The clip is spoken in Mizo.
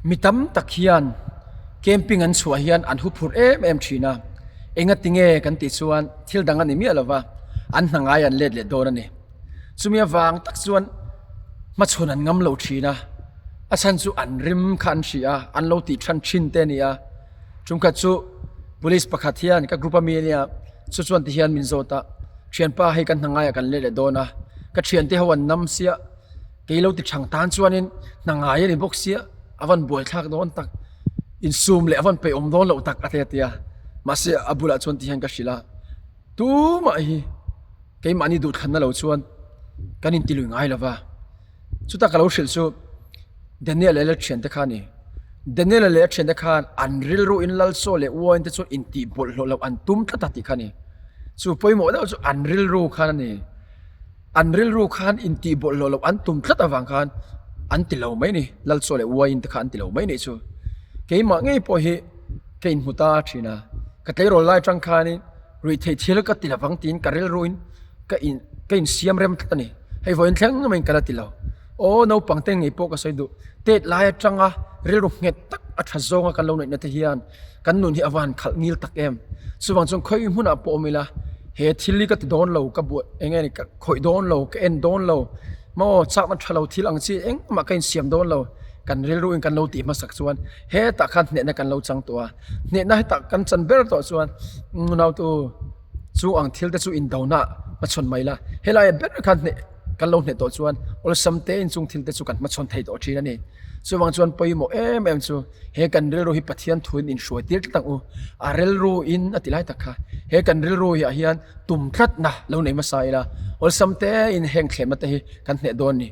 Mi tam tak hian camping an chhuah hian an huphurh em em thin a, enga tinge kan tih chuan thil dang a ni miah lova, an hna ngai an let leh dawn a ni. Chumi avang tak chuan hmachhawn an ngam lo thin a, a chhan chu an rim kha an hria a, an lo tih than thin te a ni a. Tumkhat chu police pakhat hian ka group ami ania chu chuan ti hian min zawt a, thianpa hei kan hna ngaiah kan let leh dawn a, ka thiante ho an nam sia, kei lo ti thang tan chuanin hna ngai a ni bawk sia a van buai thlak dawn tak, insum leh a van peih awm dawn loh tak a ti a ti a, mahse a bulah chuan ti hian ka hrilh a, tumah hi keimahni duhthlanna lo chuan kan intilui ngai lo va. Chuta ka lo hrilh chu Daniel-a leh a thiante kha a ni. Daniel-a leh a thiante khan an rilru in Lalsaw leh uain te chu intih bawlhhlawh loh an tum tlat a tih kha a ni. Chu pawimawh deuh chu an rilru khan a ni. An rilru khan intih bawlhhlawh loh an tum tlat avang khan an ti lo mai a ni. Lalsaw leh uain te kha an ti lo mai a nih chu. Keimah ngei pawh hi ka inhmu ta thin a. Ka tleirawl lai atang khanin ruihtheih thil ka ti lovang tiin ka rilruin ka in ka insiam rem tlat a ni. Hei vawiin thleng maiin ka la ti lo. Aw naupang te ngei pawh ka sawi duh. Tet lai atanga rilru nghet tak a tha zawnga kan lo neihna te hian kan nun hi a van khalh ngil tak em. Chuvang chuan khawi hmunah pawh awm ila he thil hi ka ti dawn lo ka buai eng nge ni ka khawih dawn lo ka en dawn lo maw chakna tha lo thil ang chi engmah ka insiam dawn lo kan rilru in kan lo tih hmasak chuan hetah khan hnehna kan lo chang tawh a. Hnehna hetah kan chan ber tawh chuan ngunautu. Chu ang thil te chu indona hmachhawn mai la, helai ber khan hneh kan lo hneh tawh chuan awlsam tein chung thil te chu kan hmachhawn thei tawh thin a ni. Chuvang chuan pawimawh em em chu he kan rilru hi Pathian thuin inhruai tir tlat ang u. A rilru in a ti lai tak kha he kan rilru hi ah hian tum tlatna lo nei hmasa ila awlsam tein heng thlemna te hi kan hneh dawn a ni.